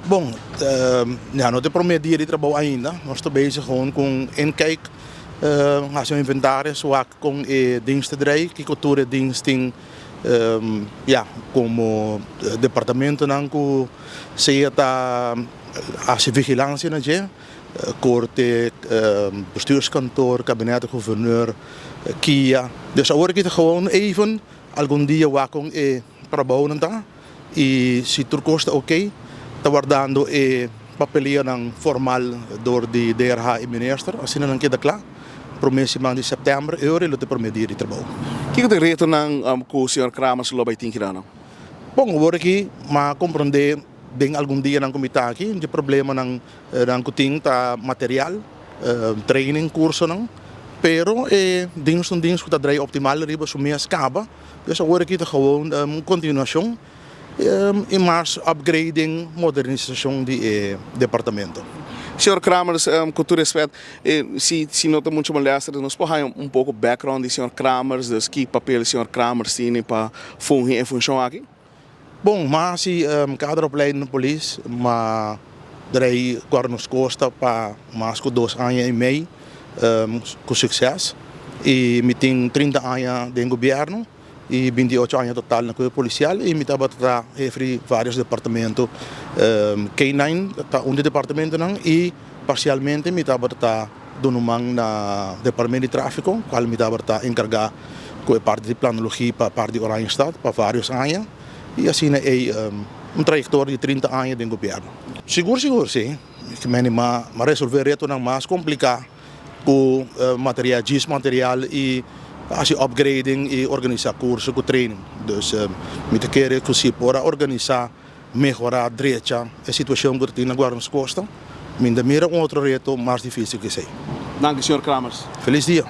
Bon, ya no ta e prome dia di trabou ainda. Nos ta bezig gewoon ku un inkijk, hasi un inventaris, wak kon e dienst ta drei, kiko tur e dienst tin, ya, komo departamentonan ku sea ta hasi vigilansia na dje, korte, bestuurskantoor, kabinet di guverneur, kia. Dus awor aki ta gewoon even algun dia wak kon e trabounan ta. Y si tur cos ta ok, ta wardando e papelianan formal door di DRH y Minister, asina nan keda cla. Prome siman di september e ora lo ta e prome dia di trabou. Kiko ta e retonan cu señor Kramers lo bay tin keda nan? Bon, awor aki m'a comprende den algun dianan cu mi ta aki, dje problemanan nan cu tin ta material, training, cursonan, pero e dienst un dienst cu ta draai optimal riba su mes caba. Dus awor aki ta gewoon un continuacion y mas upgrading, modernisacion di e departamento. Señor Kramers, cu tur respet, si si no ta mucho molester, nos por haya un poco background di señor Kramers, dus ki papel señor Kramers tini pa fungi e funcion aki? Bon, m'a hasi kaderopleiding na polis, m'a drei Guarnos Costa pa mas ku dos aña i mei ku sukses i mi tin 30 aña den gobièrnu i 28 aña total na kuerpo polisial i mi tabata ta hefe di vários departamento. K-nine ta un di e departamentonan i parsialmente mi tabata ta duna un man na departamento di tráfiko, kual mi tabata ta enkargá ku e parti di planologia pa parti di Oranjestad pa vários aña i asina ei un trayektoria di 30 aña den gobièrnu. Sigur sigur si, mi meni m'a resolvé retonan mas kompliká ku material, djis material i hasi upgrading i organisá kurso ku training. Dus mi ta kere ku si por a organisá mehorá, drecha e situashon ku ta tin na Guarnos Costa, mi ta mira un otro reto mas difísil ku esei. Danki señor Kramers. Felis dia.